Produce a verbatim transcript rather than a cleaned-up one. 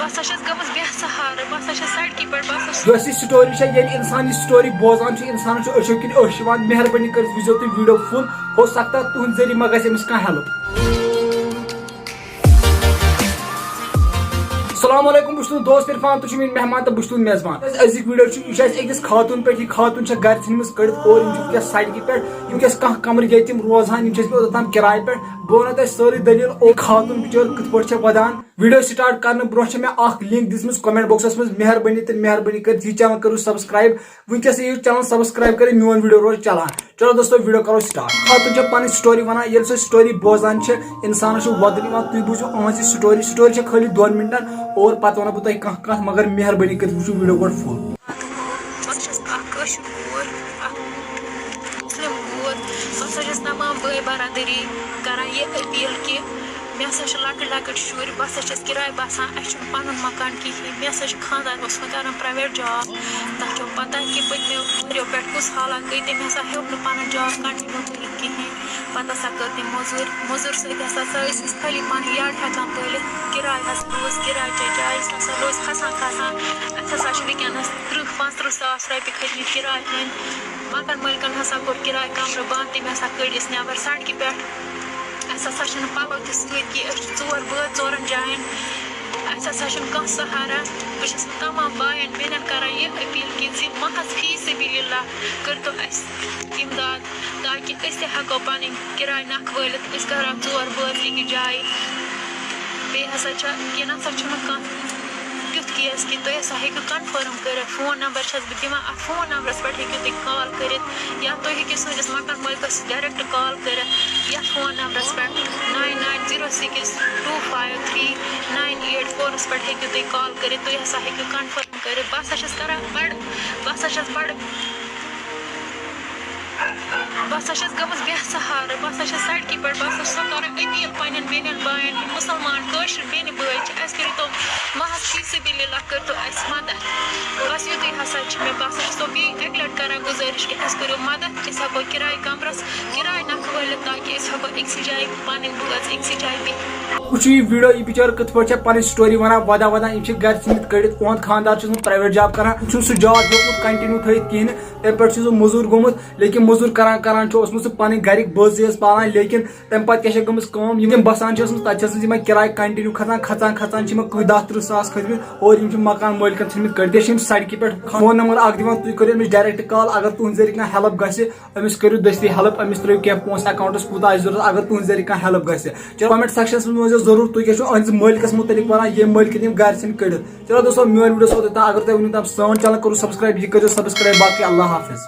بہٕ ہسا چھَس گٔمٕژ بے سہارٕ، بہٕ ہسا چھَس سڑکہِ پٮ۪ٹھ، بہٕ ہسا چھَس یۄس یہِ سٹوری چھےٚ، ییٚلہِ انسان یہِ سٹوری بوزان چھُ، انسانس چھُ أچھو کِنۍ أچھ یِوان۔ مہربٲنی کٔرِتھ وٕچھزیو تُہۍ ویڈیو فُل، ہو سکتا ہے تُہنٛد ذٔریعہٕ ما گژھِ أمِس کانٛہہ ہیلپ۔ السلام علیکم، بہٕ چھُس تُہُنٛد دوست عرفان، تُہۍ چھِو میٲنۍ مہمان تہٕ بہٕ چھُس تُہُنٛد میزبان۔ أزیُک ویڈیو چھُ، یہِ چھُ اَسہِ أکِس خاتوٗن پٮ۪ٹھ، یہِ خاتوٗن چھےٚ گرِ ژھٕنمٕژ کٔڑِتھ اور یِم چھِ وٕنکیٚس سڑکہِ پٮ۪ٹھ، یِم چھِ اَسہِ کانٛہہ کمرٕ ییٚتہِ یِم روزان، یِم چھِ اَسہِ اوٚتام کِراے پٮ۪ٹھ۔ بہٕ وَنو تۄہہِ سٲرٕے دٔلیٖل، یہِ خاتوٗن بِچٲر کِتھ پٲٹھۍ چھےٚ وَدان۔ ویڈیو سٹارٹ کرنہٕ برونٛہہ چھےٚ مےٚ اکھ لنک دِژمٕژ کمنٹ باکسس منٛز، مہربٲنی تہٕ مہربٲنی کٔرِتھ یہِ چینل کٔرِو سبسکرائب۔ وٕنکیٚس یہِ چینل سبسکرائب کٔرِتھ میون ویڈیو روزِ چلان۔ چلو دوستو، ویڈیو کرو سٹارٹ۔ خاتوٗن چھےٚ پنٕنۍ سٹوری ونان، ییٚلہِ سۄ سٹوری بوزان چھِ، انسانس چھُ ودُن یِوان۔ تُہۍ بوٗزِو أہنٛز یہِ سٹوری۔ سٹوری چھےٚ خٲلی دۄن منٹن اور پتہٕ ونو بہٕ تۄہہِ کانٛہہ کتھ، مگر مہربٲنی کٔرِتھ وٕچھِو ویڈیو گۄڈٕ فُل۔ بہٕ چھَس اَکھ کٲشِر کوٗر، اَکھ مُسلِم کوٗر۔ بہٕ ہسا چھَس تمام بٲے برادٔری کران یہِ اپیٖل کہِ مےٚ ہسا چھِ لۄکٕٹۍ لۄکٕٹۍ شُرۍ، بہٕ ہسا چھَس کِراے بسان، اَسہِ چھُنہٕ پَنُن مکان کِہیٖنۍ۔ مےٚ ہسا چھُ خانٛدار اوسمُت کران پرٛایویٹ جاب، تۄہہِ چھو پَتہ کہِ پٔتمیو ؤریو پٮ۪ٹھ کُس حالات گٔے، تٔمۍ ہسا ہیوٚک نہٕ پَنُن جاب کنٹِنیوٗ کٔرِتھ کِہیٖنۍ۔ پَتہٕ ہسا کٔر تٔمۍ موٚزوٗرۍ، موٚزوٗرۍ سۭتۍ ہسا سۄ ٲسۍ أسۍ خٲلی پَنٕنۍ یَڈ ہٮ۪کان پٲلِتھ۔ کِراے ہسا روٗز، کِراے چے چاے، سُہ ہسا روٗز کھسان کھسان۔ اَسہِ ہسا چھِ وٕنکیٚنَس تٕرٛہ پانٛژھ تٕرٛہ ساس رۄپیہِ کھٔتمٕتۍ کِراے ہٕنٛدۍ۔ مکان مٲلکَن ہسا کوٚر کِراے کمرٕ بنٛد، تٔمۍ ہسا کٔڑۍ أسۍ نٮ۪بر سڑکہِ پٮ۪ٹھ۔ اَسہِ ہسا چھِنہٕ پَلو تہِ سۭتۍ کینٛہہ، أسۍ چھِ ژور بٲژ ژورَن جایَن۔ اَسہِ ہسا چھُنہٕ کانٛہہ سہارا۔ بہٕ چھَس تمام بایَن بیٚنٮ۪ن کران یہِ اپیٖل کہِ زِ محض فی سبیل اللہ کٔرۍتو اَسہِ اِمداد، تاکہِ أسۍ تہِ ہٮ۪کو پَنٕنۍ کِراے نکھٕ وٲلِتھ، أسۍ کرو ژور بٲژ أکِس جایہِ۔ بیٚیہِ ہسا چھےٚ، یہِ نہ سا چھُنہٕ کانٛہہ تیُتھ کیس کہِ تُہۍ ہسا ہیٚکِو کنفٲرٕم کٔرِتھ۔ فون نمبر چھَس بہٕ دِوان، اَتھ فون نمبرَس پٮ۪ٹھ ہیٚکِو تُہۍ کال کٔرِتھ، یا تُہۍ ہیٚکِو سٲنِس مکان مٲلکَس ڈایریکٹ کال کٔرِتھ یَتھ فون نمبرَس پٮ۪ٹھ، nine nine zero six two five three nine eight four پٮ۪ٹھ ہیٚکِو تُہۍ کال کٔرِتھ۔ تُہۍ ہسا ہیٚکِو کنفٲرٕم کٔرِتھ۔ بہٕ ہسا چھَس کران بَڑٕ، بہٕ ہسا چھَس بَڑٕ بہٕ ہسا چھَس گٔمٕژ بے سہارٕ، بہٕ ہسا چھَس سڑکہِ پٮ۪ٹھ، بہٕ ہسا چھَس سۄ کران اپیٖل پننٮ۪ن بیٚنٮ۪ن بایَن، یِم مُسلمان کٲشِر بیٚنہِ بٲے چھِ، اَسہِ کٔرِو تو محض فی سبیل اللہ کٔرۍ تو اَسہِ مدد۔ بس یُتُے ہسا چھِ مےٚ، بہٕ ہسا چھَس تو بیٚیہِ اَکہِ لَٹہِ کران گُزٲرِش کہِ اَسہِ کٔرِو مدد، أسۍ ہٮ۪کو کِراے کمرس کِراے نکھٕ وٲلِتھ، تاکہِ أسۍ ہٮ۪کو أکسٕے جایہِ پَنٕنۍ بٲژ أکسٕے جایہِ بِہِتھ۔ وٕچھِو یہِ ویڈیو، یہِ بِچٲر کِتھ پٲٹھۍ چھےٚ پنٕنۍ سٹوری ونان، ودان ودان یِم چھِ گرِ ژھٕنِتھ کٔڑِتھ، اُہُنٛد خانٛدار چھُ اوسمُت پرٛایویٹ جاب کران، چھُنہٕ سُہ جاب ہیوٚکمُت کنٹِنیو تھٲیِتھ کِہیٖنۍ۔ تَمہِ پٮ۪ٹھ چھُ سُہ موٚزوٗر گوٚمُت، لیکن موٚزوٗر کران کران چھُ اوسمُت سُہ پنٕنۍ گرِکۍ بٲژ زیز پالان، لیکن تَمہِ پتہٕ کیٛاہ چھےٚ گٔمٕژ کٲم، یِم بسان چھِ ٲسمٕژ، تَتہِ چھِ ٲسمٕژ یِمن کِراے کنٹِنیو کھسان، کھسان کھسان چھِ یِمن کٲنٛسہِ دَہ تٕرٛہ ساس کھٔتمٕتۍ اور یِم چھِ مکان مٲلکن ژھٕنمٕتۍ کٔڑِتھ۔ بیٚیہِ چھِ یِم سڑکہِ پٮ۪ٹھ۔ فون نمبر اکھ دِوان، تُہۍ کٔرِو أمِس ڈایریکٹ کال اگر تُہنٛد ذٔریعہٕ کانٛہہ ہیلپ گژھِ۔ أمِس کٔرِو دٔستی ہیلپ، أمِس ترٲیِو کینٛہہ پونٛسہٕ اکاونٹس، کوٗتاہ آسہِ ضروٗرت، اگر تُہنٛد ذٔریعہٕ کانٛہہ ہیلپ گژھِ۔ چلو کمنٹ سیکشنس منٛز ؤنۍزیو ضروٗر تُہۍ کیٛاہ چھِو أہنٛدِس مٲلکس مُتعلق ونان، ییٚمۍ مٲلکن یِم گرِ ژھٕنۍ کٔڑِتھ۔ چلو دوستو، میون ویڈیو اوس اوٚتتھ تام۔ اگر تۄہہِ وٕنیُک تام سٲنۍ چینل کوٚروٕ سبسکرایب، یہِ کٔرِو سبسکرایب۔ باقٕے اللہ حافظ۔